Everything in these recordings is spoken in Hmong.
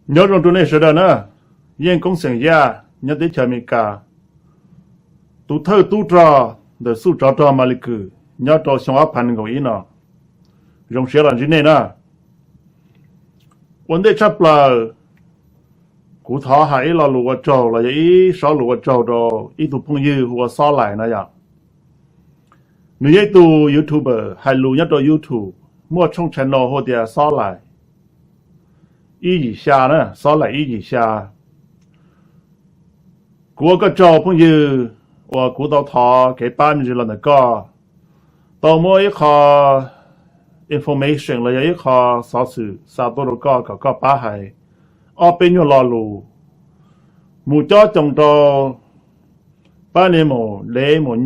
Nyob zoo rau nej sawv daws na, Yeej Koob xeem Yaj nyob teb chaws Amelikas, tus thawj tub rog ntawm xuj tsov rog Malis Kws nyob rau xyoo ob phav nees nkaum ib no. Zoo siab los ntsib nej na. Ua ntej tshaj plaws, kuv thov hais ib lo lus ua tsaug los yog ib sob lus ua tsaug rau ib tug phooj ywg hu ua Xob Lais no yom. Nws yog ib tug YouTuber hais lus nyob rau YouTube, muaj tshooj channel hu tias Xob Lais ib yim xya na, Xob Lais ib yim xya. Kuv ua koj tsaug phooj ywg uas kuv tau thov kev pab me ntsis los ntawm koj, tau muab ib qho information los yog ib qho xov xwm xa tuaj rau koj kom koj pab hais ob peb nyuag lo lus mus cob coos rau pab niag maum dev, maum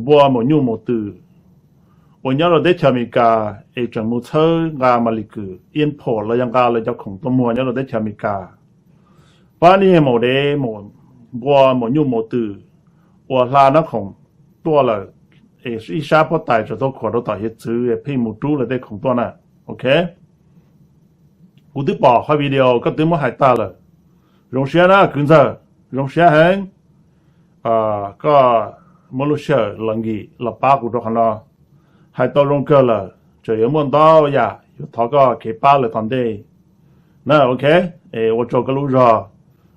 npua, maum nyuj maum twm uas nyob rau teb chaws Amelikas es tseem mus txhawb nqa Malis Kws import los yog nqa lawv cov khoom tuaj muag nyob rau teb chaws Amelikas. Pab niag maum dev, maum npua, maum nyuj maum twm uas hla nab khoom tuaj lawm es ib sab puab tais tseem tuaj khuam rau tom hiav txwv pheej mus rub lawv tej khoom tuaj na. Ok, kuv twb pom qhov video koj twb muab hais tag lawm. Zoo siab na kwv ntxawg, zoo siab heev. Koj muab lub sij hawm los nkim los pab kuv rau qhov no, hais tau zoo kawg lawm, tseem yuav muaj ntau yam yuav thov koj kev pab lawm tom ntej na. Ok, es ua tsaug koj lub zog,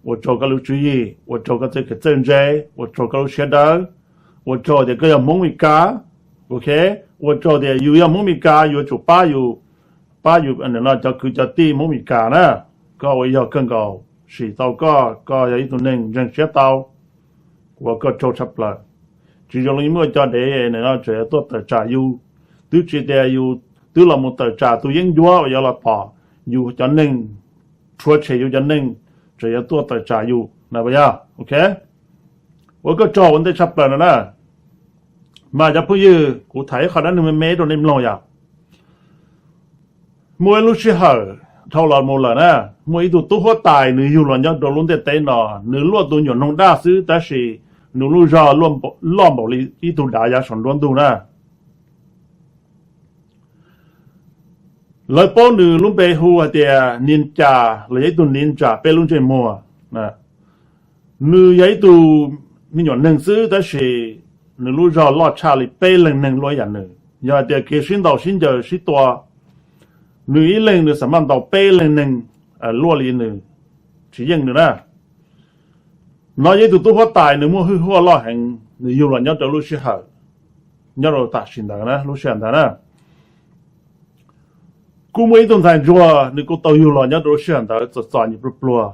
ua tsaug koj lub tswv yim, ua tsaug koj txoj kev txawj ntse, ua tsaug koj lub siab dawb, ua tsaug tias koj yog Hmoob Mes Kas. Ok, ua tsaug tias yus yog Hmoob Mes Kas yuav tsum pab yus, pab yus no cov kwv cov tij Hmoob Mes Kas na. Koj ua yog kawg nkaus, sim tau koj, koj yog ib tug neeg ntseeg siab tau, kuv ua koj tsaug tshaj plaws. Tsis zoo li muaj cov dev no tseem yuav tuaj tawm tsam yus, twb tsis tias yus twb los mus tawm tsam tus yeeb ncuab uas yuav los tom yus cov neeg, rhuav tshem yus cov neeg, tseem yuav tuaj tawm tsam yus na puas yog? Ok, ua koj tsaug ua ntej tshaj plaws no na. Mas cov phooj ywg, kuv tham ib qho dab neeg me me rau nej mloog yom. Muaj ib lub sij hawm dhau los mus lawm na, muaj ib tug tub huab tais nws yug los nyob rau lub ntiaj teb no, nws luaj tus nyuam noog daj xwb tab sis nws lub zog loj npaum li ib tug dav yav saum nruab ntug na. Lawv paub nws lub npe hu hais tias Niv Cas los yog ib tug niv ntsam peb lub ntsej muag. Nws yog ib tug me nyuam neeg xwb tab sis nws lub zog loj tshaj li peb leeg neeg luaj ib yam nws. Yog hais tias kev sib ntaus sib ncaws sib tua, nws ib leeg nws xam maj ntaus peb leeg neeg luaj li nws, tsis yeej nws na. No yog ib tug tub huab tais nws muaj hwj huaj loj heev, nws yug los nyob rau lub sij hawm, nyob rau tam sim ntawd na, lub sij hawm ntawd na. Kuj muaj ib tug ntxhais ntsuag nws kuj tau yug los nyob rau lub sij hawm ntawd txom txom nyem pluag pluag,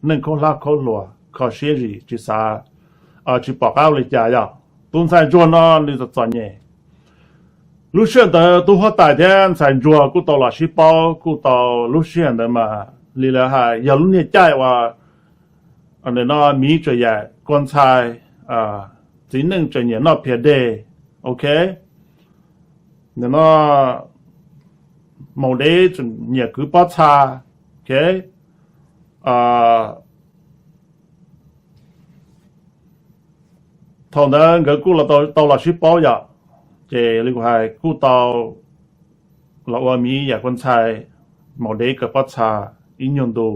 neej khaub hlab khaub hluas, kho siab zim tsis xav, tsis pom qab ua li cas yom. Tus ntxhais ntsuag no nws txom txom nyem. Lub sij hawm ntawd tub huab tais thiab ntxhais ntsuag kuj tau los sib paub, kuj tau lub sij hawm ntawd mas li lawv hais yog lub niag caij uas no miv tseem yam kua ntxhai, txiv neej tseem nyiam noj phias deg. Ok, no maum dev tseem nyiam kwv pob txha. Ok, thaum ntawd nkawd kuj tau los sib paub yom, ces li kuv hais kuj tau los ua miv yam kua ntxhai, maum dev kawm pob txha ib nyuag ntu.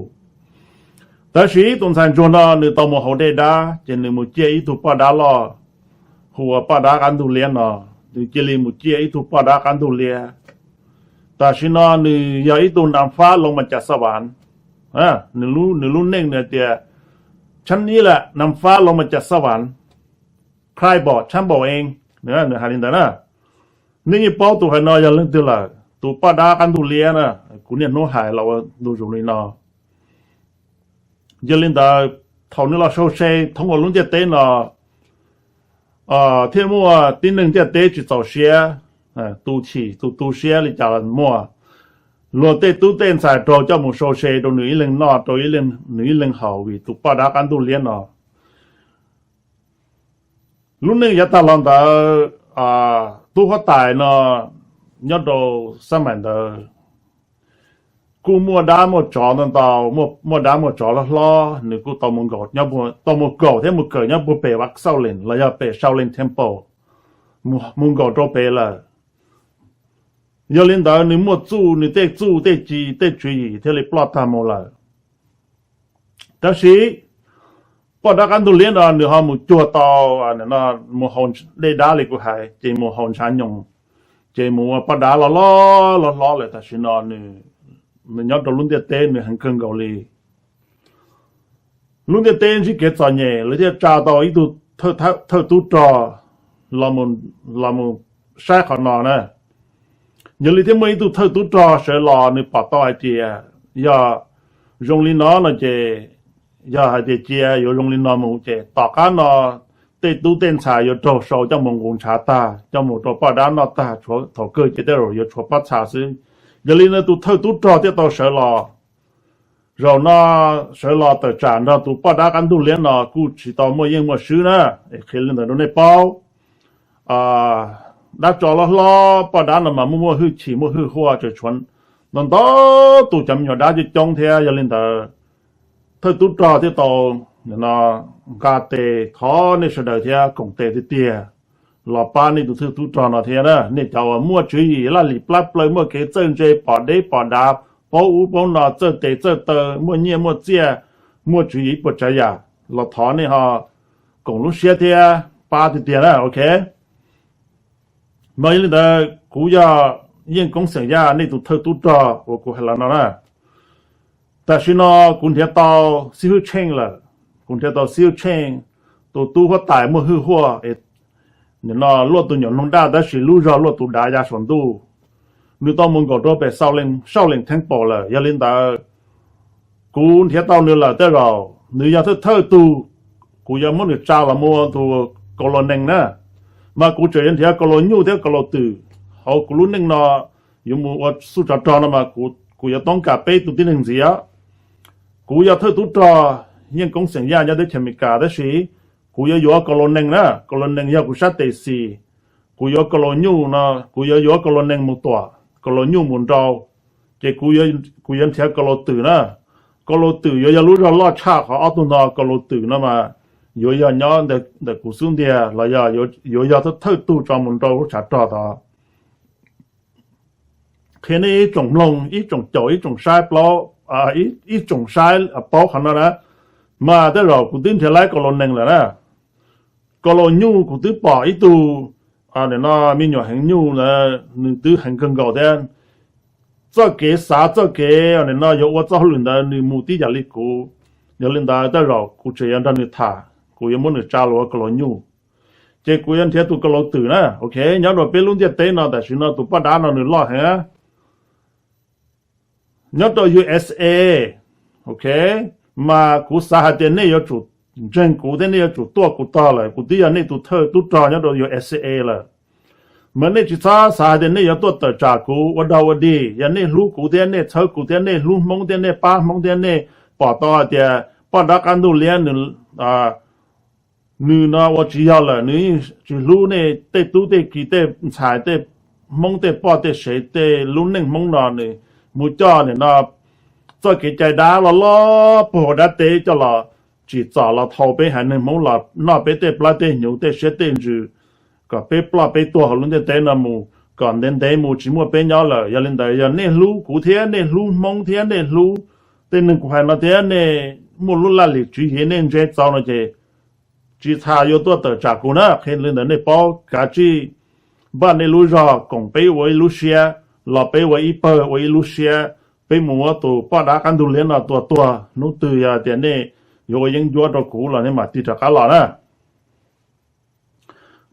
Tab sis tus ntxhais ntsuag no nws tau mus haus dej dab ces nws mus ciaj ib tug poj dab loj hu ua poj dab qab ntug liab no. Nws cia li mus ciaj ib tug poj dab qab ntug liab. Tam sim no nws yog ib tug nam fab loos mas cas xaj vas, nws lub neej nws tias tshab nib lawm, nam fab loos mas cas xaj vas, cry bom tshab npaum ee, nws hais li ntawd na. Nej yeej paub tus hais no yog leej twg lawm, tus poj dab qab ntug liab na, kuv niaj hnub hais los ua ntu zus li no. Yog li ntawd, thaum nws los sau se thoob ua lub ntiaj teb no, thiaj muaj tib neeg ntiaj teb tsis txaus siab, tu chim tu tu siab li cas los muaj. Luag tej tub tej ntxhais raug coj mus sau se rau nws ib leeg noj, rau nws ib leeg haus vim tus poj dab qab ntuj liab no. Lub neej yav tag los ntawd, tub huab tais no nyob rau xab maim ntawd kuj muaj dab muaj tsov ntau ntau, muaj dab muaj tsov hlob hlob, nws kuj tau mus nkaum, tau mus kaum thiab mus kawm nyob puag pem Vaj Xauj Lees los yog pem Shaolin Temple, mus nkaum rau pem lawm. Yog li ntawd nws muaj txuj, nws tej txuj tej ci tej tswv yim thiaj li ploj tag mus lawm. Tab sis poj dab qab ntug liab no nws ho mus cuag tau, mus haus dej dab li kuv hais, ces mus haus ntshav nyoos, ces mus ua poj dab loj loj hlob hlob lawm. Tam sim no nws nyob rau lub ntiaj teb nws heev kawg nkaus li. Lub ntiaj teb ntsib kev txom nyem, lawv thiaj tsa tau ib tug thawj tub rog los mus saib qhov no na. Yog li thiaj muaj ib tug thawj tub rog sawv los, nws pom tau hais tias yog zoo li no no ces, yog hais tias cia yuav zoo li no mus ces tom qab no tej tub tej ntxhais yuav raug sau coj mus nqus ntshav tag, coj mus rau poj dab noj tag, tshuav thaum kawg ces tej zaum yuav tshuav pob txha xwb. Yog li no tus thawj tub rog thiaj tau sawv los. Zaum no sawv los tawm tsam nrog tus poj dab qab ntug liab no kuj tsis tau muaj yeej muaj swb na. Es qhia li ntawd rau nej paub. Dab tsov loj hlob poj dab no mas muaj muaj hwj chim muaj hwj huaj, tseem tshuav ntau ntau tus cov me nyuam dab coob coob thiab. Yog li ntawd thawj tub rog thiaj tau nqa tes thov nej sawv daws thiab koom tes tiag tiag los pab nej tus thawj tub rog no thiab na. Nej cov uas muaj tswv yim laj lim plab plaws, muaj kev txawj ntse, pom deb pom dav, paub ub paub no, txawj tes txawj taw, muaj nyiaj muaj txiaj, muaj tswv yim ib puas tsav yam, los thov nej ho koom lub siab thiab pab tiag tiag na, ok. Mas yog li ntawd kuv yog Yeej Koob xeem Yaj, nej tus thawj tub rog uas kuv hais los no na. Tam sim no kuv nrhiav tau xib hwb Tsheej lawm. Kuv nrhiav tau xib hwb Tsheej, tus tub huab tais muaj hwj huaj, nim no luaj tus nyuam noog daj tab sis lub zog luaj tus dav ya saum ntuj. Nws tau mus nkaum rau pem Sauj Leej Theeb Paum lawm. Yog li ntawd kuv nrhiav tau nws lawm tej zaum nws yog thawj thawj tug, kuv yuav muab nws tsa los mus ua tus kaus los nees na. Mas kuv tseem yuav nrhiav kaus los nyuj thiab kaus los twm. Hauv kuv lub neej no yuav mus ua xub tsov rog no mas kuv yuav toob kas peb tus tib neeg ntxiv. Kuv yog thawj tub rog Yeej Koob xeem Yaj nyob teb chaws Amelikas tab sis kuv yuav yuav kaus los nees na. Kaus los nees yog kuv sab tes xis. Kuv yuav kaus los nyuj no, kuv yuav yuav kaus los nees mus tuam, kaus los nyuj mus nrau, ces kuv yuav nrhiav kaus los twm na. Kaus los twm yuav yog lub zog loj tshaj qhov ob tug no. Kaus los twm no mas yuav yog nyob ntawm kuv xub ntiag los yog yuav yog thawj tug tso mus nrau lub tshav rog tod. Qhia nej ib tsoom mloog, ib tsoom caum, ib tsoom saib plaub, ib tsoom saib paub qhov no na. Mas tej zaum kuv twb nrhiav laib kaus los nees lawm na. Kaus los nyuj kuv twb pom ib tug, nim no me nyuam heev nyuj ntawd nws twb heev kawg nkaus thiab. Txoj kev xav, txoj kev nim no yuav ua txoj hauj lwm ntawd nws mus tib yam li kuv. Yog li ntawd tej zaum kuv tseem yuav nrog nws tham, kuv yuav muab nws tsa los ua kaus los nyuj. Ces kuv yuav nrhiav tus kaus los twm na, ok. Nyob rau peb lub ntiaj teb no tam sim no tus poj dab no nws loj heev. Nyob rau U S A, ok, mas kuv xav hais tias nej yuav tsum ntseeg kuv thiab nej yuav tsum tuaj kuv tog lawm. Kuv twb yog nej tus thawj tub rog nyob rau U S A lawm. Mas nej tsis txhob xav hais tias nej yuav tuaj tawm tsam kuv ua dog ua dig. Yog nej hlub kuv thiab nej txhawb kuv thiab nej hlub Hmoob thiab nej pab Hmoob thiab nej pom tau hais tias poj dab qab ntuj liab nws no ua tsis yog lawm, nws yeej tsis hlub nej tej tub tej ki tej ntxhais tej Hmoob tej poj tej sev tej lub neej Hmoob no, nws mus coj nim no txoj kev cai dab loj loj puag hauv dab teb coj los tsim txom los thau peb haiv neeg Hmoob los noj peb tej plab tej hnyuv tej siab tej ntsws, kom peb ploj peb tuag hauv lub ntiaj teb no mus kom ntev ntev mus tsis muaj peb nyob lawm. Yog li ntawd yog nej hlub kuv thiab nej hlub Hmoob thiab nej hlub tej neeg kuv hais no thiab nej muaj lub laj lim tswv yim nej ntse txaus no ces tsis txhob yuav tuaj tawm tsam kuv na. Qhia li ntawd nej paub, kav tsij npaj nej lub zog koom peb ua ib lub siab, los peb ua ib pawg ua ib lub siab, peb mus muab tus poj dab qab ntug liab no tua tuag. Hnub twg yog tias nej yuav ua yeeb ncuab rau kuv los nej mam tig rov qab los na.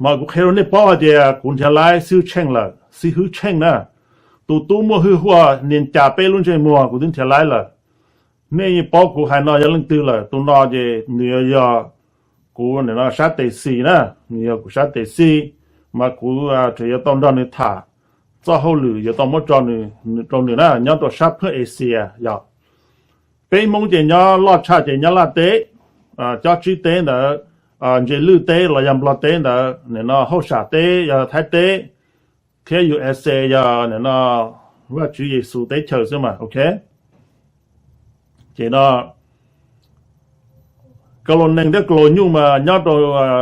Mas kuv qhia rau nej paub hais tias kuv nrhiav laib xib hwb Tsheej lawm, xib hwb Tsheej na, tus tub muaj hwj huaj nias cas peb lub ntsej muag kuv twb nrhiav laib lawm. Nej yeej paub kuv hais no yog leej twg lawm, tus no ces nws yog kuv nim no sab tes xis na, nws yog kuv sab tes xis, mas kuv tseem yuav tau nrog nws tham txoj hauj lwm yuav tau muab tso rau nws na, nyob rau sab phab Asia yog. Peb Hmoob ces nyob loj tshaj ces nyob Laj teb, cob tsib teb ntawd, Ntses Lwj teb los yog Nplog teb ntawd, nim no Hauj Sam teb yog Thaib teb, thiab U S A yog nim no Vaj Tswv Yexus teb chaws xwb mas, ok. Ces no Kaus Laus Nees thiab Kaus Laus Nyuj mas nyob rau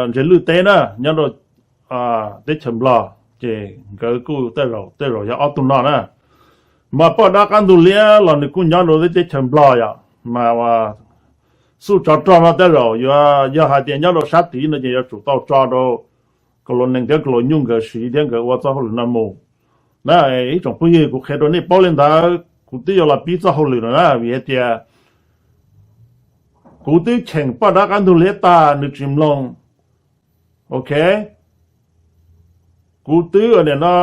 Ntses Lwj teb na, nyob rau teb chaws Nplog, ces nkawd kuj tej zaum tej zaum yog ob tug no na. Mas poj dab qab ntug liab los nws kuj nyob rau teb chaws Nplog yom, mas Xuj tsov rog no tej zaum yuav yog hais tias nyob rau sab tid no ces yuav tsum tau tso rau Kaus Laus Nees thiab Kaus Laus Nyuj nkawd siv thiab nkawd ua txoj hauj lwm no mus na. Ib tsoom phooj ywg, kuv qhia rau nej paub li ntawd, kuv twb yuav los pib txoj hauj lwm no na, vim hais tias kuv twb cheem poj dab qab ntug liab tag nws tsis mloog. Ok, kuv twb nim no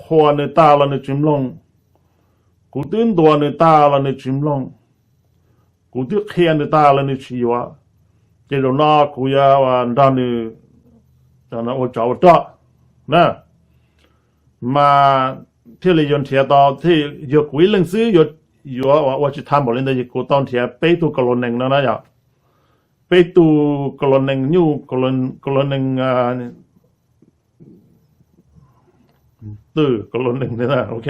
qhuas nws tag los nws tsis mloog, kuv twb ntuas nws tag los nws tsis mloog, kuv twb qhia nws tag los nws tsis yuav. Ces zaum no kuv yuav nrog nws ua tsov ua rog na, mas thiaj li yuav nrhiav tau, thiaj yog kuv ib leeg xwb yuav ua tsis tau npaum li ntawd ces kuv tau nrhiav peb tug Kaus Laus Nees no na yom. Peb tug Kaus Laus Nees Nyuj, Kaus Laus Nees Twm, Kaus Laus Nees, ok,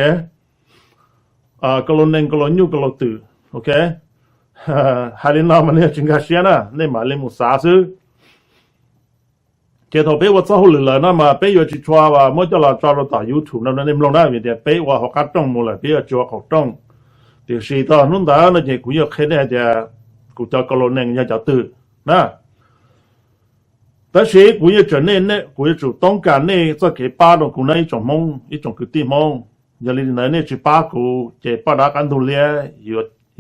Kaus Laus Nees, Kaus Laus Nyuj, Kaus Laus Twm, ok. Hais li no mas nej tsis nkag siab na, nej mam li mus xav xwb. Ces thaum peb ua txoj hauj lwm lawm no mas peb yuav tsis tshua muab coj los tso rau tom YouTube no nej mloog na, vim tias peb ua hauv qab rooj mus lawm, peb yuav tsis ua qaum rooj. Tiam sis txog hnub ntawd no ces kuv yuav qhia nej hais tias kuv cov Kaus Laus Nees yog cov twg na. Tab sis kuv yeej tseem, nej, kuv yuav tsum toob kas nej txoj kev pab rau kuv na ib tsoom Hmoob, ib tsoom kwv tij Hmoob. Yog li ntawd nej tsis pab kuv ces poj dab qab ntug liab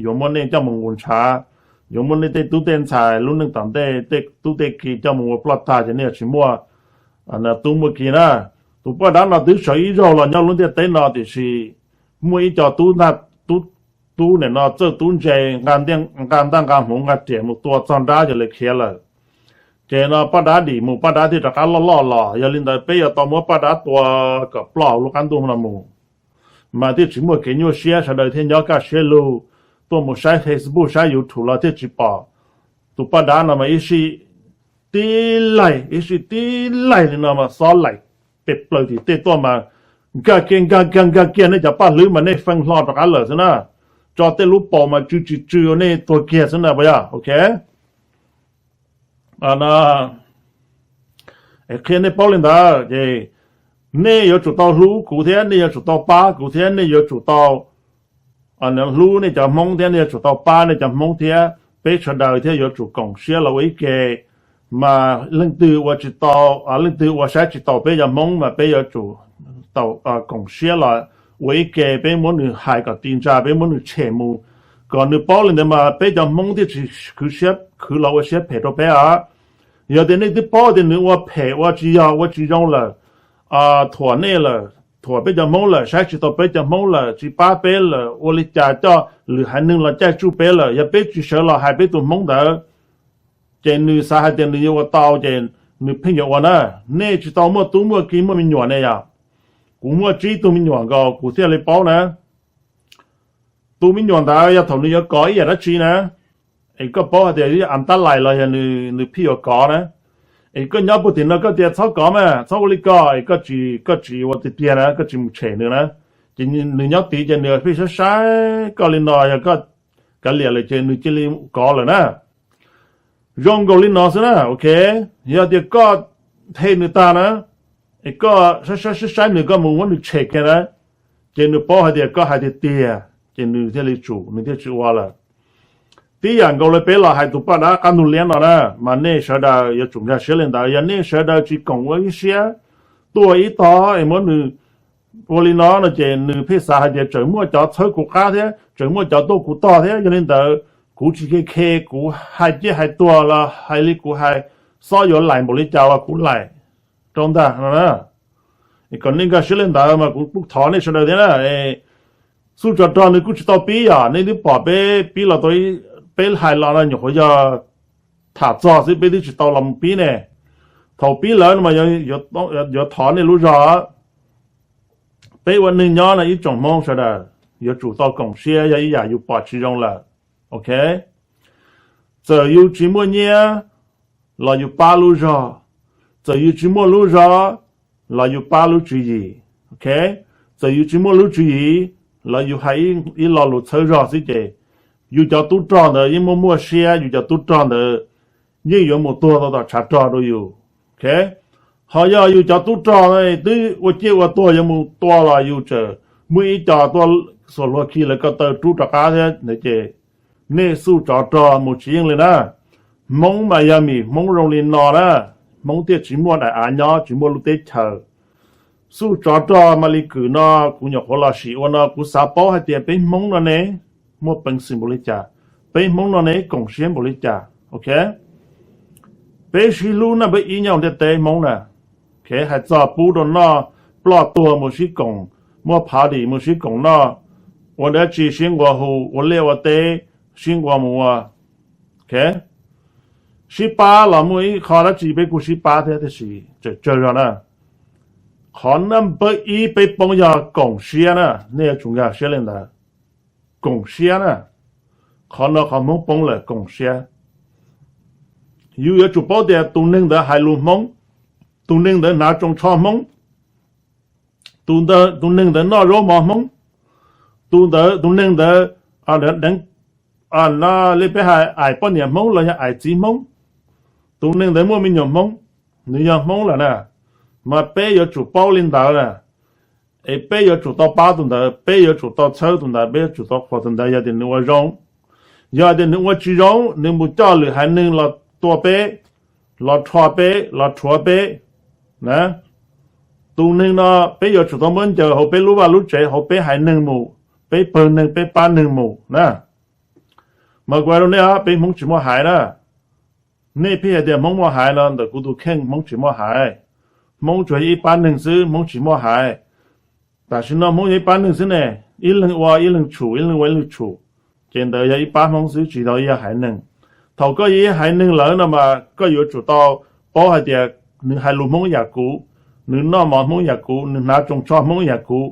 yuav muab nej coj mus nqus ntshav, yuav muab nej tej tub tej ntxhais lub neej tom ntej tej tub tej ki coj mus ua ploj tag ces nej yuav tsis muaj tub muaj ki na. Tus poj dab no twb sawv ib zaug los nyob lub ntiaj teb no tiam sis muaj ib co tub, tub nim no txawj tub ntse, nqa ntaj nqa hmuv nqa riam mus tua txog nrab yog li khiav lawm. Ces no poj dab dim mus poj dab thiaj rov qab loj loj los, yog li ntawd peb yuav tau muab poj dab tua kom ploj lub qab ntuj no mus, mas thiaj tsis muaj kev nyuaj siab, sawv daws thiaj nyob kaj siab lug, tuaj mus saib Facebook saib YouTube los thiaj tsis pom tus poj dab no mas ib sij tib laig ib sij tib laig li no mas xob laim pes plaws tim tej tuaj mas nkag kiag nkag kiag nkag kiag nej cov paj hlwb mas nej feej hlo rov qab lawm xwb na. Tso tej lub paus mas tsw tsis tsw ua nej tuag kiag xwb na puas yog? Ok, qhia nej paub li ntawd ces nej yuav tsum tau hlub kuv thiab, nej yuav tsum tau pab kuv thiab, nej yuav tsum tau hlub nej cov Hmoob thiab, nej yuav tsum tau pab nej cov Hmoob thiab. Peb sawv daws thiaj yuav tsum koom siab los ua ib ke. Mas leej twg ua tsis tau, leej twg ua saib tsis taus peb cov Hmoob mas peb yuav tsum tau koom siab los ua ib ke, peb muab nws hais kom ti ntsa, peb muab nws tshem mus, kom nws paub li ntawd mas peb cov Hmoob thiaj tsis khwv siab khwv los ua siab phem rau peb os. Yog tias nej twb paub tias nws ua phem ua tsis yog ua tsis zoo lawm, thuam nej lawm, thuam peb cov Hmoob lawm, saib tsis taus peb cov Hmoob lawm, tsis pab peb lawm, ua li cas coj lwm haiv neeg los caij tsuj peb lawm, yog peb tsis sawv los hais peb tus Hmoob ntawd, ces nws xav hais tias nws yuav ua tau ces nws pheej yuav ua na. Nej tsis tau muaj tub muaj ki muaj me nyuam ne yom? Kuv muaj tsib tug me nyuam nkaus kuv thiaj li paub na. Tus me nyuam ntawd yog thaum nws yuav kov ib yam dab tsi na, es koj paub hais tias ib yam av tab lais los yog nws pheej yuav kov na, es koj nyob puag tim no koj tias txhob kov mas txhob ua li ko, es koj tsis, koj tsis ua tiag tiag na, koj tsis mus tshem nws na, ces nws nyob tid ces nws pheej saib saib koj li no, yog koj kav liam lawm ces nws cia li kov lawm na. Zoo nkaus li no xwb na, ok. Yog tias koj nthe nws tag na, es koj saib saib saib nws, koj mus muab nws tshem kiag na, ces nws paub hais tias koj hais tiag tiag, ces nws thiaj li tsum, nws thiaj tsis ua lawm. Tib yam nkaus li peb los hais tus poj dab qab ntug liab no na, mas nej sawv daws yuav tsum nkag siab li ntawd. Yog nej sawv daws tsis koom ua ib siab, tuaj ib tog es muab nws ua li no no ces nws pheej xav hais tias tseem muaj cov txhawb kuv qab thiab, tseem muaj cov tuaj kuv tog thiab. Yog li ntawd kuv tsis khe khe, kuv hais ciaj hais tuag los hais li kuv hais, xob yuav laim npaum li cas los kuv laim rau ntag no na. Kom nej nkag siab li ntawd mas kuv kuj thov nej sawv daws thiab na. Xuj tsov rog nws kuj tsis tau pib yom, nej twb pom peb pib los tau, peb hais los no nyuam qhuav yog tham txog xwb, peb twb tsis tau los mus pib ne. Thaum pib lawm no mas yuav thov nej lub zog. Peb ua neeg nyob no ib tsoom Hmoob sawv daws yuav tsum tau koom siab, yog ib yam yus pom tsis zoo lawm, ok, txawm yus tsis muaj nyiaj los yus pab lub zog, txawm yus tsis muaj lub zog los yus pab lub tswv yim, ok. Txawm yus tsis muaj lub tswv yim los yus hais ib lo lus txhawb zog xwb ces yus cov tub rog ntawd yeej muaj muaj siab, yus cov tub rog ntawd yeej yuav mus tuag tau tom tshav rog rau yus, ok. Ho yog yus cov tub rog twb ua ciaj ua tuag yuav mus tua los yus tseem muaj ib co tuaj xuas hlua khi lawv ko taw rub rov qab thiab ntawd ces Nej xuj tsov rog mus tsis yeej li na. Hmoob mas yog vim Hmoob zoo li no na, Hmoob thiaj tsis muaj daim av nyob, tsis muaj lub teb chaws. Xuj tsov rog mas li Kwm no, kuv nyuam qhuav los sim ua no kuv xav paub hais tias peb Hmoob no ne muaj peev xwm npaum li cas, peb Hmoob no ne koom siab npaum li cas, ok. Peb sib hlub na, peb ib nyob ntiaj teb Hmoob na, hais txog pub rau noj, ploj tuag mus sib koom, muaj party mus sib koom noj, ua dab tsi sib nqua hu, ua liaj ua teb sib nqua mus ua, ok. Sib pab los muaj ib qho dab tsi peb kuj sib pab thiab, tiam sis tseem tsawg zog na. Qhov naj npawb ib peb poob yog koom siab na, nej yuav tsum nkag siab li ntawd. Koom siab na, qhov no qhov Hmoob poob lawm, koom siab. Yus yuav tsum paub tias tus neeg ntawd hais lus Hmoob, tus neeg ntawd hnav tsoos tsho Hmoob, tus neeg ntawd noj zaub mov Hmoob, tus ntawd, tus neeg ntawd deev, no li peb hais aim poj niam Hmoob los yog aim txiv Hmoob, tus neeg ntawd muaj me nyuam Hmoob, nws yog Hmoob lawm na. Mas peb yuav tsum paub li ntawd na. Es peb yuav tsum tau pab tus ntawd, peb yuav tsum tau txhawb tus ntawd, peb yuav tsum tau qhuas tus ntawd yog tias nws ua zoo. Yog tias nws ua tsis zoo, nws mus coj lwm haiv neeg los tua peb, los rho peb, los rhuav peb na. Tus neeg no peb yuav tsum tau muab ncaws hauv peb lub vaj lub tsev, hauv peb haiv neeg mus, peb pawg neeg, peb pab neeg mus na. Mas kuv hais rau nej, peb Hmoob tsis muaj haiv na. Nej pheej hais tias Hmoob muaj haiv no, ntawm kuv tus kheej Hmoob tsis muaj haiv. Hmoob tsuas yog ib pab neeg xwb, Hmoob tsis muaj haiv. Tam sim no Hmoob yog ib pab neeg xwb ne, ib leeg ua ib leeg tshum, ib leeg ua ib leeg tshum, ces ntawd yog ib pab Hmoob xwb, tsis tau yog haiv neeg. Thaum koj yog ib haiv neeg lawm no mas koj yuav tsum tau paub hais tias nws hais lus Hmoob yam kuv, nws noj mov Hmoob yam kuv, nws hnav tsoos tsho Hmoob yam kuv,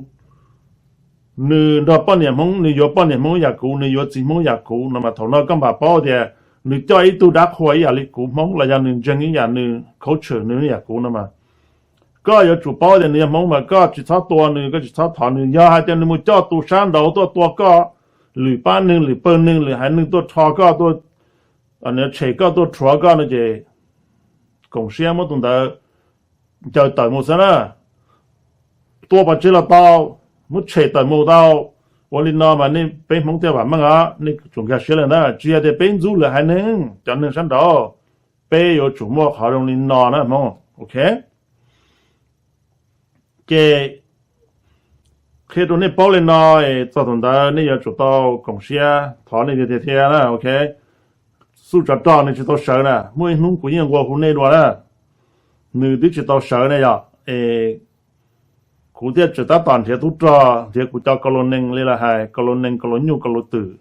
nws nrog poj niam Hmoob, nws yuav poj niam Hmoob yam kuv, nws yuav txiv Hmoob yam kuv no mas thaum no koj mam paub tias nws coj ib tug dab qhua ib yam li kuv Hmoob los yog nws ntseeg ib yam, nws culture nws yam kuv no mas. Koj yuav tsum paub tias nws yog Hmoob mas koj tsis txhob tua nws, koj tsis txhob thov nws. Yog hais tias nws mus coj tus sab nraud tuaj tua koj, lwm pab neeg, lwm pawg neeg, lwm haiv neeg tuaj rho koj, tuaj tshem koj, tuaj rhuav koj no ces koom siab muab tus ntawd ncaws tawm mus xwb na. Tua pov tseg los tau, muab tshem tawm mus tau. Ua li no mas nej peb Hmoob thiaj vam meej os, nej tsum nkag siab li ntawd. Tsis yog tias peb ntxub lwm haiv neeg, cov neeg sab nraud, peb yuav tsum muaj qhov zoo li no na Hmoob, ok. Ces qhia rau nej paub li no, txog thaum ntawd nej yuav tsum tau koom siab, thov nej tiag tiag thiab na, ok. Xuj tsov rog nws tsis tau sawv na, muaj ib hnub kuv yeej nqua hu nej dua na. Nws twb tsis tau sawv ne yom, es kuv thiaj tseem tab tom nrhiav tub rog, nrhiav kuv cov kaus laus nees li lawv hais, kaus laus nees, kaus laus nyuj, kaus laus twm,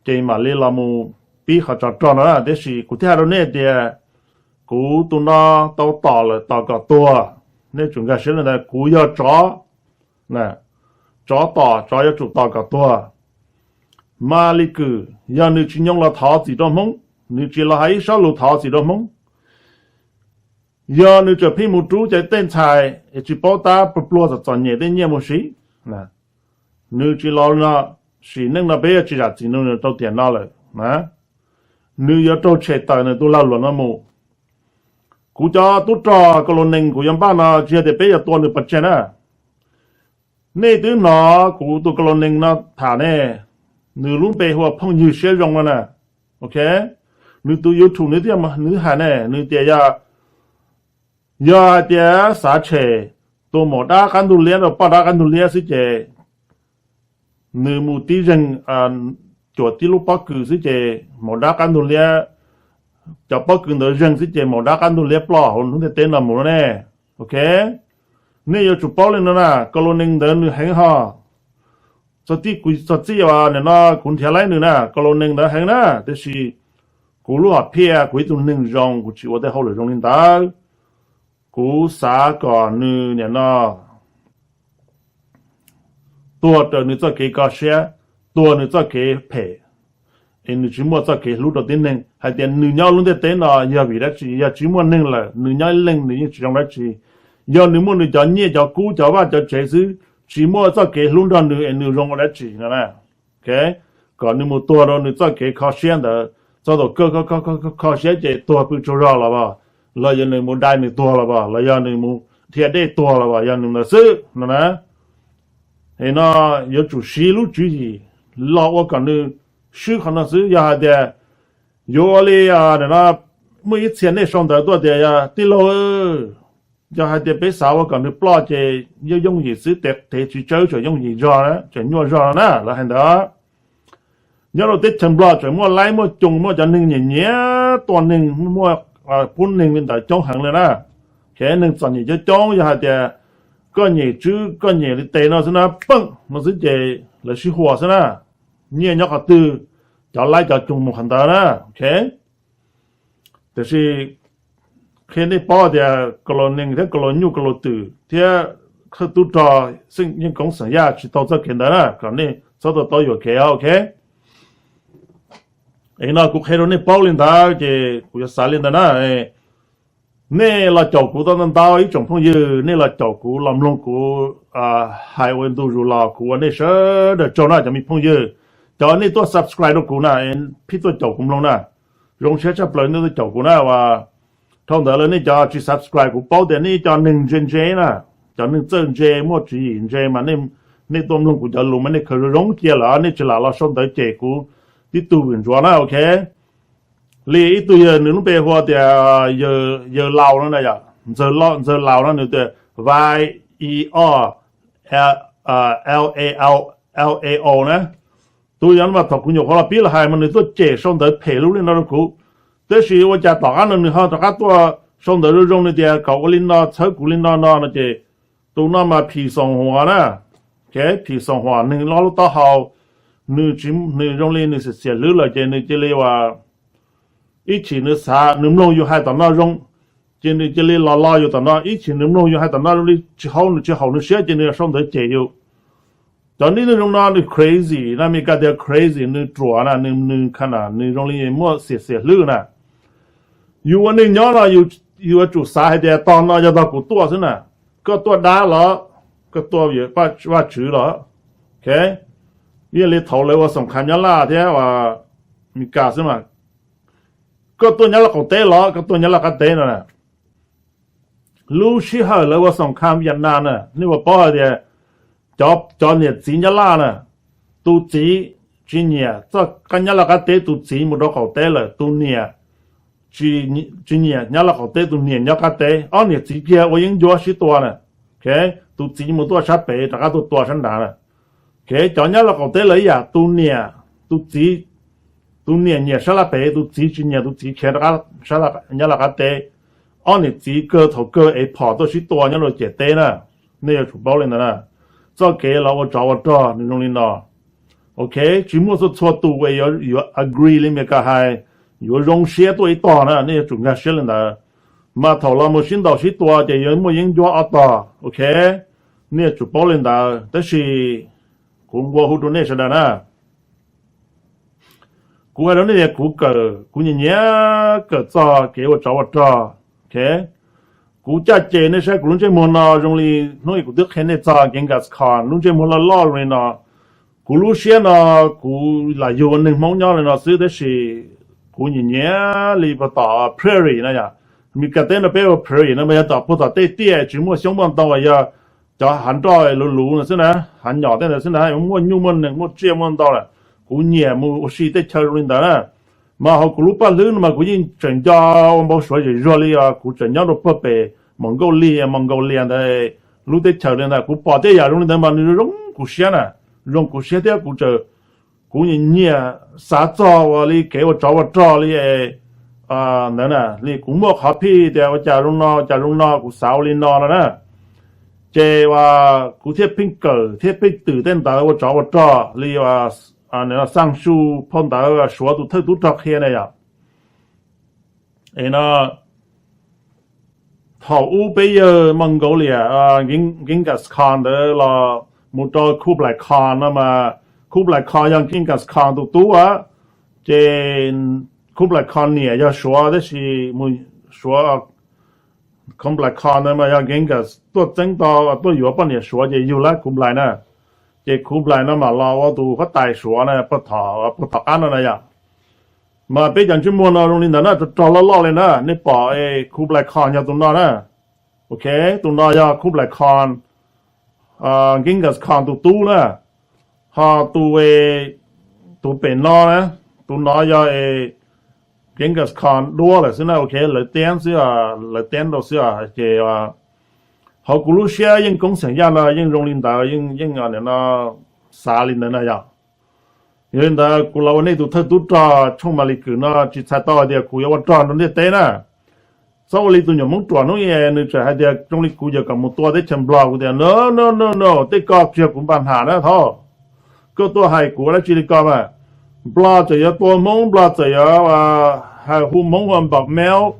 ces mam li los mus pib qhov tsov rog no na. Tiam sis kuv thiaj hais rau nej tias kuv tus no tau tom lawm, tom kom tuag. Nej tsum nkag siab li ntawd, kuv yog tsov, tsov tom, tsov yuav tsum tom kom tuag. Mas li Kwm, yog nws tsis nyoo los thov txim rau Hmoob, nws tsis los hais ib sob lus thov txim rau Hmoob, yog nws tseem pheej mus rub cov tej ntxhais es tsis paub tab pluag txom txom nyem tej nyiaj mus siv, nws tsis los no, sim neej no peb yuav tsis zam txim nws rau tiam no lawm. Nws yuav raug tshem tawm nws tus lag luam no mus. Kuv cov tub rog kaus laus nees kuv yuav npaj no tsis yog tias peb yuav tua nws pov tseg na. Nej twb hnov kuv tus kaus laus nees no tham ne, nws lub npe hu ua Phooj Ywg Siab Zoo no na, ok. Nws tus YouTube nws thiaj, nws hais ne, nws tias yog, yog hais tias xav tshem tus maum dab qab ntug liab rau poj dab qab ntug liab xwb ces nws mus tib zeeg, cuam tib lub pob kws xwb ces maum dab qab ntug liab, cov pob kws ntawd zeeg xwb ces maum dab qab ntug liab ploj hauv lub ntiaj teb no mus lawm ne, ok. Nej yuav tsum paub li no na, kaus laus nees ntawd nws heev ho. Txog txij kuv, txog txij nim no kuv nrhiav laib nws na, kaus laus nees ntawd heev na, tiam sis kuv lub hom phiaj, kuv ib tug neeg zoo, kuv tsis ua tej hauj lwm zoo li ntawd. Kuv xav kom nws nim no tuag raws nws txoj kev kho siab, tuag nws txoj kev phem, es nws tsis muaj txoj kev hlub rau tib neeg. Hais tias nws nyob lub ntiaj teb no yog vim dab tsi? Yog tsis muaj neeg lawm, nws nyob ib leeg nws yeej tsis zoo dab tsi. Yog nws muaj nws cov nyiaj cov kub cov vaj cov tsev xwb, tsis muaj txoj kev hlub nrog nws es nws zoo ua dab tsi no na? Kom nws mus tuag rau nws txoj kev kho siab ntawd, txog thaum kawg kho siab ces tuag pw tsaug zog los as, los yog nws mus dai nws tuag los as, los yog nws mus dhia dej tuag los as, yog nws ntawd xwb no na. Es no yuav tsum siv lub tswv yim los ua kom nws swb qhov no xwb. Yog hais tias yuav ua li no, muaj ib txhia nej sau ntawv tuaj tias, tij laug, yog hais tias peb xav ua kom nws ploj ces yooj yooj yim xwb, tes tsis tsawb tseem yooj yim zog na, tseem nyuaj zog no na, lawv hais ntawd. Nyob rau teb chaws Nplog tseem muaj laib muaj coos, muaj cov neeg nyiam nyiam tua neeg, muaj pub neeg li ntawd coob heev li na. Neeg txom nyem coob coob, yog hais tias koj nyem tswb koj nyem li tes no xwb na, peej no xwb ces lawv sib huas xwb na. Nyiaj nyob qhov twg, cov laib cov coos mus qhov ntawd na. Tiam sis qhia nej paub tias ka laus nees thiab ka laus nyuj ka laus twm thiab thawj tub rog xeem Yeej Koob xeem Yaj tsis tau txoj kev ntawd na, kom nej txhob tau tau yuam kev, ok. Es no kuv qhia rau nej paub li ntawd ces kuv yuav xav li ntawd na. Nej los caum kuv tau ntau ntau ib tsoom phooj ywg, nej los caum kuv los mloog kuv hais ua ntu zus los kuv ua nej sawv daws tsaug na cov me phooj ywg. Cov nej tuaj subscribe rau kuv na, pheej tuaj caum kuv mloog na, zoo siab tshaj plaws nej tuaj caum kuv na. Dhau ntawd lawm nej cov tsis subscribe kuv paub tias nej cov neeg ntse ntse na, cov neeg txawj ntse muaj tswv yim ntse mas nej tuaj mloog kuv cov lus mas nej khaws zoo zoo cia lawm, nej tsis lam los sau ntawv cem kuv tib tug vwm ntsuav na, ok. Li ib tug yawg nws lub npe hu tias yawg Laus no na yom, Ntxawg Laus no nws tias Y E O L A O na. Tus yog mas thaum kuv nyuam qhuav los pib los hais mas nws tuaj cem sau ntawv phem lub li no rau kuv, tab sis ua cas tom qab no nws ho rov qab tuaj sau ntawv zoo zoo, nws tias kom ua li no txhawb kuv li no no no ces tus no mas phim xoom huam na, phim xoom huam neeg loj lub taub hau, nws tsis, nws zoo li nws xiam xiam hlwb lawm ces nws cia li uas ib chim nws xav nws mloog yus hais tom no zoo, ces nws cia li los lo yus tom no, ib chim nws mloog yus hais tom no zoo li tsis haum, nws tsis haum nws siab ces nws sau ntawv cem yus. Cov neeg zoo no nws crazy na, Meskas tias crazy, nws ruam na, nws nws kha na, nws zoo li muaj xiam xiam hlwb na. Yus ua neeg nyob no yus yuav tsum xav hais tias tog no yog tog kuv tuaj xwb na. Koj tuaj dab los koj tuaj Vaj Tswv los, ok, ib yam li thaum lawv ua xoom kham Nyab Laj thiab Meskas xwb mas, koj tuaj Nyab Laj qaum teb los koj tuaj Nyab Laj qab teb no na. Lub sij hawm lawv ua xoom kham Viaj Nam na, nej puas paub hais tias cov niam txiv Nyab Laj na, tus txiv tsis nyiam txoj qab Nyab Laj qab teb, tus txiv mus rau qaum teb lawm, tus niam tsis nyiam Nyab Laj qaum teb, tus niam nyob qab teb, ob niam txiv kiag ua yeeb ncuab sib tua na. Tus txiv mus tuaj sab pem rov qab tuaj tua sab nrad na. Cov Nyab Laj qaum teb lawv ib yam, tus niam, tus txiv, tus niam nyiam sab laj pem, tus txiv tsis nyiam, tus txiv khiav rov qab sab Nyab Laj qab teb. Ob niam txiv kawg thaum kawg ev phom tuaj sib tua nyob rau ciam teb na. Nej yuav tsum paub li ntawd na. Txoj kev los ua tsov ua rog nws zoo li no. Ok, tsis muaj txhua txhua tus uas yuav agree li Meskas hais, yuav zoo siab tuaj ib tog na, nej yuav tsum nkag siab li ntawd. Mas thaum los mus sib ntaus sib tua ces yuav muaj yeeb ncuab ob tog, ok. Nej yuav tsum paub li ntawd, tab sis kuv nqua hu rau nej sawv daws na. Kuv hais rau nej tias kuv kawm, kuv nyiam nyiam kawm txog kev ua tsov ua rog, ok. Kuv caj ces nej saib kuv lub ntsej muag no zoo li hnub kuv twb qhia nej txog Genghis Khan lub ntsej muag loj loj zoo li no. Kuv lub siab no, kuv lam yug ua neeg Hmoob nyob li no xwb, tab sis kuv nyiam nyiam li puag tom prairie na yom. Meskas teb no peb ua prairie no mas yog tom puag tom tej tiaj tsis muaj xyoob muaj ntoo, yog cov hav nroj luv luv no xwb na, hav nyom tej ntawd xwb na, muaj nyuj muaj nees muaj tsiaj muaj ntau lawm. Kuv nyiam mus ua si tej chaw zoo li ntawd na. Mas hauv kuv lub paj hlwb no mas kuv yeej tseem nco ua npau suav zem zuag li os, kuv tseem nyob rau puag pem Mos Nkauj Lis, Mos Nkauj Lias ntawd, lub teb chaws li ntawd, kuv pom tej yam zoo li ntawd mas nws zoo kuv siab na, zoo kuv siab thiab kuv tseem, kuv nyiam nyiam xav txog ua li kev ua tsov ua rog li ntawd na, li kuv muaj qhov phij tias ua cas zoo no, ua cas zoo no, kuv xav ua li no no na. Ces kuv thiaj pheej kawm thiab pheej twm tej ntawv ua tsov ua rog li Xaj Su phau ntawv Suav tus thawj tub rog qhia na yom. Es no, thaum ub peb yawg Mongolia, Genghis Khan ntawd los mus rau Kublai Khan no mas, Kublai Khan yog Genghis Khan tus tub a, ces Kublai Khan niam yog Suav tab sis mus Suav, Kublai Khan ntawd mas yog Genghis tuaj txeeb tau, tuaj yuav poj niam Suav ces yug lab Kublai na. Ces Kublai no mas los ua tus huab tais Suav na, puag tom qab no na yom. Mas peb cov ntsej muag no zoo li ntawd na, rog rog loj loj li na, nej pom Kublai Khan yog tus no na. Ok, tus no yog Kublai Khan, Genghis Khan tus tub na. Ho tus Tus pem no na, tus no yog Genghis Khan duab lawm xwb na, ok, lawv teeb xwb, lawv teeb rau xwb ces hauv kuv lub siab yeej koob xeem Yaj no yeej zoo li ntawd, yeej yeej no xav li ntawd na yom. Yog li ntawd kuv los ua nej tus thawj tub rog tshooj Malis Kwm no tsis txhais tau hais tias kuv yuav ua rog rau ntiaj teb na. Txhob ua li tus nyuam Hmoob ruam hnub ib nws tseem hais tias zoo li kuv yog kom mus tua teb chaws Nplog, kuv tias no no no no, tej ko tsis yog kuv npaj ham na thov. Koj tuaj hais kuv ua dab tsi li ko mas? Nplog txawm yuav tua Hmoob, Nplog txawm yuav hais hu Hmoob ua npaum meob,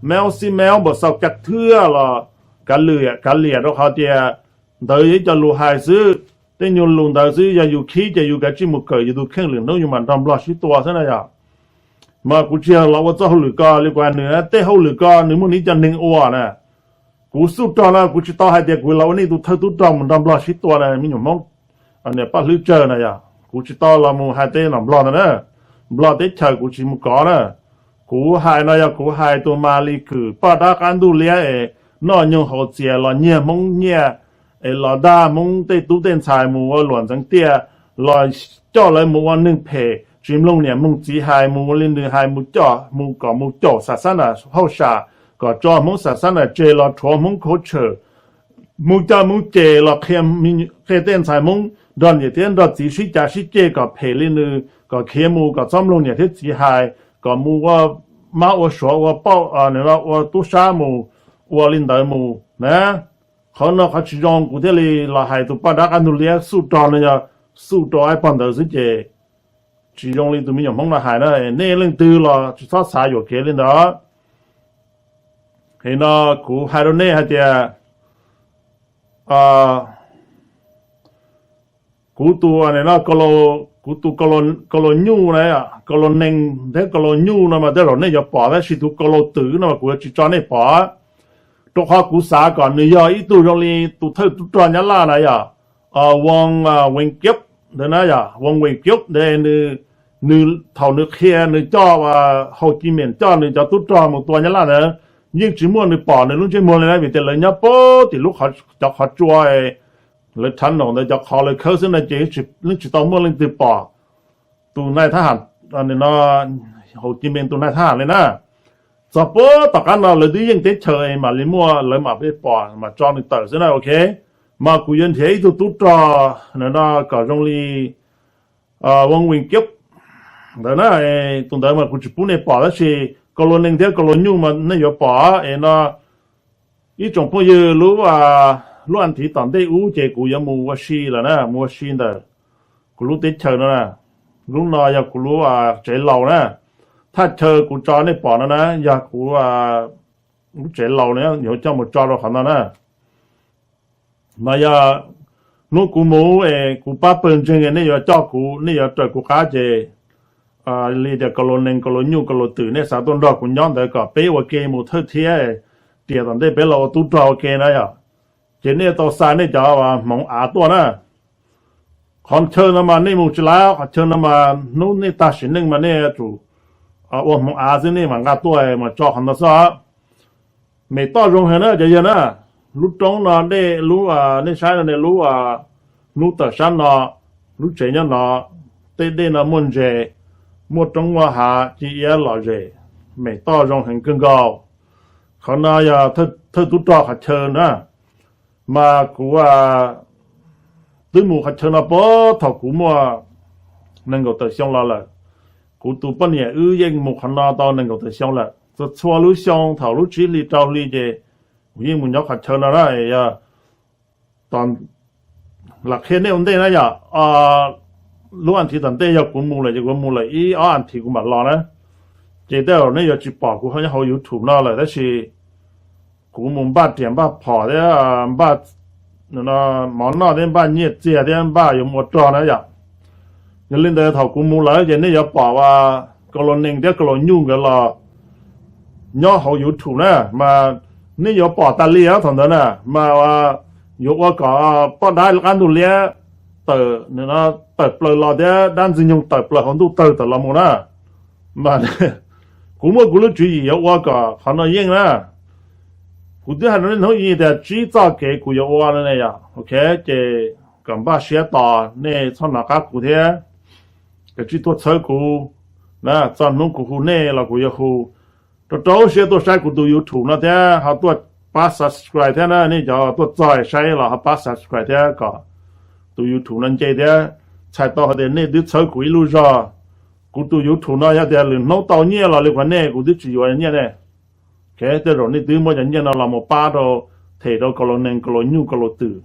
meob xib meob npaum xaus kav thwb los kav liam, kav liam rau qhov tias ntawd yog ib co lus hais xwb. Tej nyuag lus ntawd xwb, yog yus khib ces yus kav tsij mus kawm yus tus kheej, lwm hnub yus mam nrog Nplog sib tua xwb na yom. Mas kuv tsis yog los ua txoj hauj lwm ko li, kuv hais nws tej hauj lwm ko nws muaj nws ib co neeg ua na. Kuv xuj rog no kuv tsis tau hais tias kuv los ua nej tus thawj tub rog mus nrog Nplog sib tua na, me nyuam Hmoob niam paj hlwb tsawg na yom. Kuv tsis tau los mus hais tej nom Nplog ntawd na. Nplog teb chaws kuv tsis mus kov na. Kuv hais no yog kuv hais tus Malis Kwm poj dab qab ntuj liab es noj nyoog haus txias los nyiag Hmoob nyiaj, es los dag Hmoob tej tub tej ntxhais mus ua luam ntxeev tiaj, los coj lawv mus ua neeg phem tsis mloog niam mloog txiv hais, mus ua li nws hais, mus coj mus kom mus caum xa xab nas hauj sam, kom tso Hmoob xa xab nas tseg los rhuav Hmoob khaub tshawm, mus coj mus cem los qhia tej ntxhais Hmoob nrog niam thiab nrog txiv sib cav sib ceg kom phem li nws, kom khiav mus kom txhob mloog niam thiab txiv hais, kom mus ua mab ua suav ua pauj, ua tub sab mus, ua li ntawd mus na. Qhov no qhov tsis zoo kuv thiaj li los hais tus poj dab qab ntug liab xuj rog no yog xuj rau ib pog ntawd xwb ces tsis zoo li tus me nyuam Hmoob no hais na. Nej leej twg los tsis txhob xav yuam kev li ntawd. Ces no kuv hais rau nej hais tias kuv tus no, kuv tus kaus laus nyuj na, kaus laus nees thiab kaus laus nyuj no mas tej zaum nej yuav pom, tab sis tus kaus laus twm no mas kuv yuav tsis tso nej pom, rau qhov kuv xav kom nws yog ib tug zoo li tus thawj tub rog Nyab Laj na yom, Wang Wenbjab ntawd na yom, Wang Wenbjab ntawd nws, nws thaum nws qhia nws coj Hauv Ci Meem coj nws cov tub rog mus tua Nyab Laj ntawd, yeej tsis muaj nws pom nws lub ntsej muag li na, vim tias lawv nyob puag tim lub cov qhov tsua, lawv rhav naum ntawd cov qhov lawv khawb xwb no ces yeej tsis tau muaj leej twg pom tus nai thab ham, no, Hauv Ci Meem tus nai thab ham li na. Txog puag tom qab no lawv twb yeej teb chaws mam li muaj, lawv mam li pom mam tso nws tawm xwb na, ok. Mas kuv yuav nrhiav ib tug tub rog no kom zoo li Wang Wenbjab ntawd na. Tus ntawd mas kuv tsis pub nej pom, tab sis kaus laus nees thiab kaus laus nyuj mas nej yuav pom es no. Ib tsoom phooj ywg, lub, lub as thiv tom ntej ub ces kuv yuav mus ua si lawm na, mus ua si ntawm kuv lub teb chaws no na. Lub no yog kuv lub tsev laus na. Thaj chaw kuv tso nej pom no na yog kuv lub tsev laus na, yuav coj mus tso rau qhov no na. Mas yog hnub kuv mus es kuv pab pawg ntseeg nej yuav coj kuv, nej yuav raws kuv qab ces li tias kaus laus nees kaus laus nyuj kaus laus twm nej xav tuaj nrog kuv nyob ntawd kom peb ua ke mus thawj thiab, tias tom ntej peb los ua tub rog ua ke na yom. Ces nej tau xa nej cov hmoov av tuaj na. Qhov chaw no mas nej mus tsis laib, qhov chaw no mas hnub nej tag sim neej mas nej yuav tsum ua hmoov av xwb, nej mam nqa tuaj mas tso qhov no xwb. Mem toj zoo heev na cov yawg na. Lub roob no dej lub, nej saib no ne, lub, hnub tawm sab no, lub tsev nyob no, tej dej no muaj ntses, muaj roob muaj hav ci iab lom zem, mem toj zoo heev kawg nkaus. Qhov no yog thawj tub rog qhov chaw na. Mas kuv twb mus qhov chaw no puag thaum kuv muaj nees nkaum tawm xyoo los lawm. Kuv tus poj niam wb yeej mus qhov no tau nees nkaum tawm xyoo lawm. Txhua txhua lub xyoo thaum lub tsib hli rau hli ces kuv yeej mus nyob qhov chaw no na. Yog lam qhia nej ua ntej na yom, lub as thiv tom ntej yog kuv mus lawm ces kuv mus lawm ib ob as thiv kuv mam los na. Ces tej zaum nej yuav tsis pom kuv nyob hauv YouTube no lawm, tab sis kuv mus npaj riam npaj phom thiab npaj mov noj thiab npaj nyiaj txiag thiab npaj yuav mus ua rog na yom. Yog li ntawd thaum kuv mus lawm ces nej yuav pom kaus laus nees thiab kaus laus nyuj nkawd los nyob hauv YouTube na, mas nej yuav pom tas li thaum ntawd na. Mas yuav ua kom poj dab qab ntug liab tawm, tawm plaws los thiab dab ntxwg nyoog tawm plaws hauv ntuj tawg tawm los mus na. Mas kuv muaj kuv lub tswv yim yuav ua kom qhov no yeej na. Kuv twb hais rau nej hnub ib tias tsib txoj kev kuv yuav ua no ne yom, ok. Ces kom npaj siab tos, nej txhob hnov qab kuv thiab. Kav tsij tuaj txhawb kuv na, txog hnub kuv hu nej los kuv yuav hu. Rau rau siab tuaj saib kuv tus YouTube no thiab ho tuaj pab subscribe thiab na, nej cov tuaj txog saib los ho pab subscribe thiab kom tus YouTube no nce thiab. Txhais tau hais tias nej twb txhawb kuv ib lub zog. Kuv tus YouTube no yog tias lwm hnub tau nyiaj los li kuv nej kuv twb tsis yuav nyiaj ne. Tej zaum nej twb muab cov nyiaj no los mus pab rau, them rau kaus laus nees kaus laus nyuj kaus laus twm,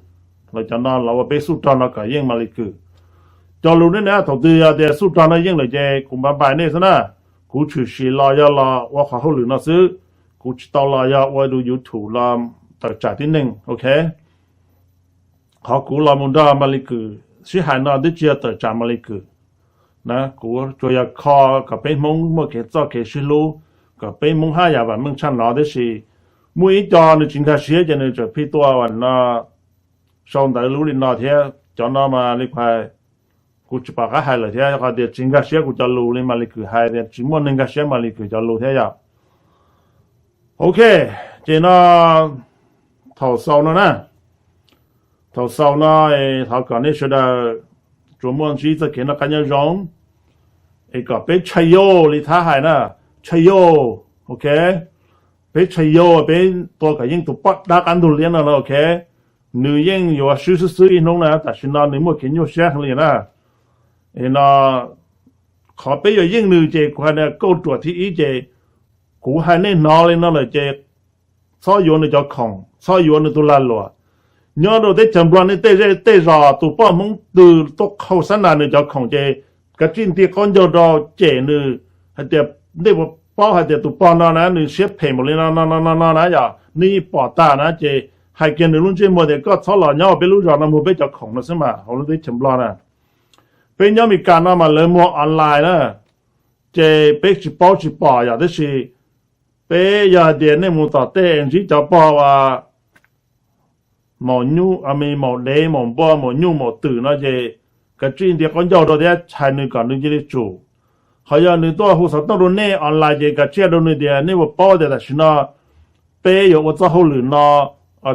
los cov no los ua peb xub rog no kom yeej Maly Kue. Cov lus nej na thaum twg yog tias xub rog no yeej lawm ces kuv npaj npais nej xwb na. Kuv tshwm sim los yog los ua qhov hauj lwm no xwb, kuv tsis tau los yog ua tus YouTube los tawm tsam tib neeg, ok. Qhov kuv los mus nrog Maly Kue sib hais no twb tsis yog tawm tsam Maly Kue na, kuv tsuas yog kho kom peb Hmoob muaj kev txoj kev sib hlub, kom peb Hmoob haj yam vam meej tshaj no tib si. Muaj ib co nws tsis nkag siab ces nws tseem phij tuaj no, sau ntawv lub li no thiab cov no mas li kuv hais, kuv tsis pom qab hais lawm thiab, qhov tias tsis nkag siab kuv cov lus li Maly Kue hais tias tsis muaj neeg nkag siab Maly Kue cov lus thiab yom. Ok, ces no thaum xaus no na, thaum xaus no thov kom nej sawv daws tsuas muaj ntsib txoj kev noj qab nyob zoo, es kom peb tshaj yoj li thab hais na, tshaj yoj, ok. Peb tshaj yoj, peb tua kom yeej tus poj dab qab ntug liab no no, ok. Nws yeej yuav swb xwb xwb ib hnub na, tam sim no nws muaj kev nyuaj siab heev li na. Es no qhov peb yuav yeej nws ces kuv hais tias kauj ruam thib ib ces kuv hais nej hnov li no lawm ces txhob yuav nws cov khoom, txhob yuav nws tus lag luam. Nyob rau teb chaws Nplog nej tej zej tej zos tus poj Hmoob twg tuaj qhau xab nas nws cov khoom ces kav tsij nti qaub ncaug rau cem nws hais tias nej puas paub hais tias tus pog no na nws siab phem npaum li no no no no no na yom, nej yeej pom tag na ces hais kiag nws lub ntsej muag tias koj txhob los nyob peb lub zos no muag peb cov khoom no xwb mas hauv lub teb chaws Nplog na. Peb nyob Meskas no mas lawv muag online na, ces peb tsis paub tsis pom yom, tab sis peb yog hais tias nej mus tom tej ntsib cov pog uas maum nyuj, maum dev, maum npua, maum nyuj, maum twm no ces kav tsij nti qaub ncaug rau thiab hais nws kom nws cia li tsum. Qhov yog nws tuaj hu xov tooj rau nej online ces kav tsij rau nws tias nej puas paub tias tam sim no peb yuav ua txoj hauj lwm no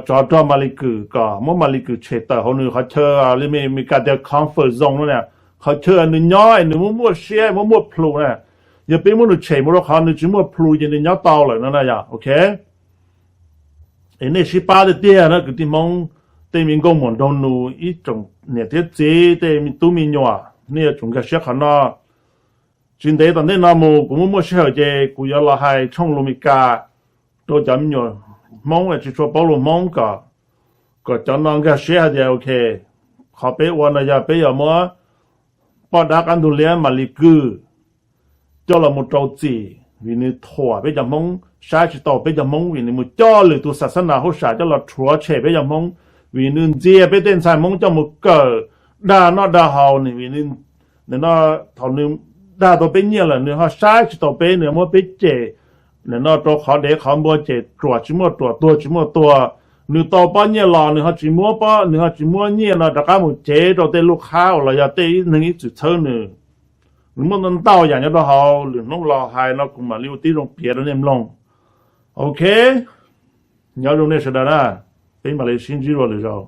tsov rog Maly Kue kom muab Maly Kue tshem tawm hauv nws qhov chaw li Meskas tias comfort zone no na, qhov chaw nws nyob es nws muaj muaj siab muaj muaj plhus na. Yog peb muab nws tshem mus rau qhov nws tsis muaj plhus ces nws nyob tau lawm no na yom, ok. Es nej sib pab tiag tiag na kwv tij Hmoob, tej me nkauj muam nraug nus ib tsoom niam thiab txiv tej me tub me nyuam nej yuav tsum nkag siab qhov no. Tsis ntev tom ntej no mus kuv muaj muaj sij hawm ces kuv yuav los hais tshooj lus Meskas rau cov me nyuam Hmoob tsis tshua paub lus Hmoob kom, kom cov no nkag siab hais tias ok, qhov peb ua no yog peb yuav muab poj dab qab ntug liab Maly Kue coj los mus rau txim vim nws thuam peb cov Hmoob, saib tsis taus peb cov Hmoob, vim nws mus coj lwm tus xas xab nas hauj sam coj los rhuav tshem peb cov Hmoob, vim nws ntxias peb tej ntxhais Hmoob coj mus kawm dag noj dag haus, vim nws, no, thaum nws dag tau peb nyiaj lawm nws ho saib tsis taus peb, nws muab peb cem, no rau qhov dev qhov npua, cem ruam tsis muaj ruam, tuag tsis muaj tuag. Nws tau pob nyiaj los nws ho tsis muab pob, nws ho tsis muab nyiaj no rov qab mus cev rau tej lub qhab uas los yog tej ib neeg ib txwm txhawb nws. Nws muaj ntau ntau yam nyob rau hauv, lwm hnub los hais no kuv mam li ua tib zoo piav rau nej mloog. Ok, nyob zoo nej sawv daws na, peb mam li sib ntsib dua lwm zaus.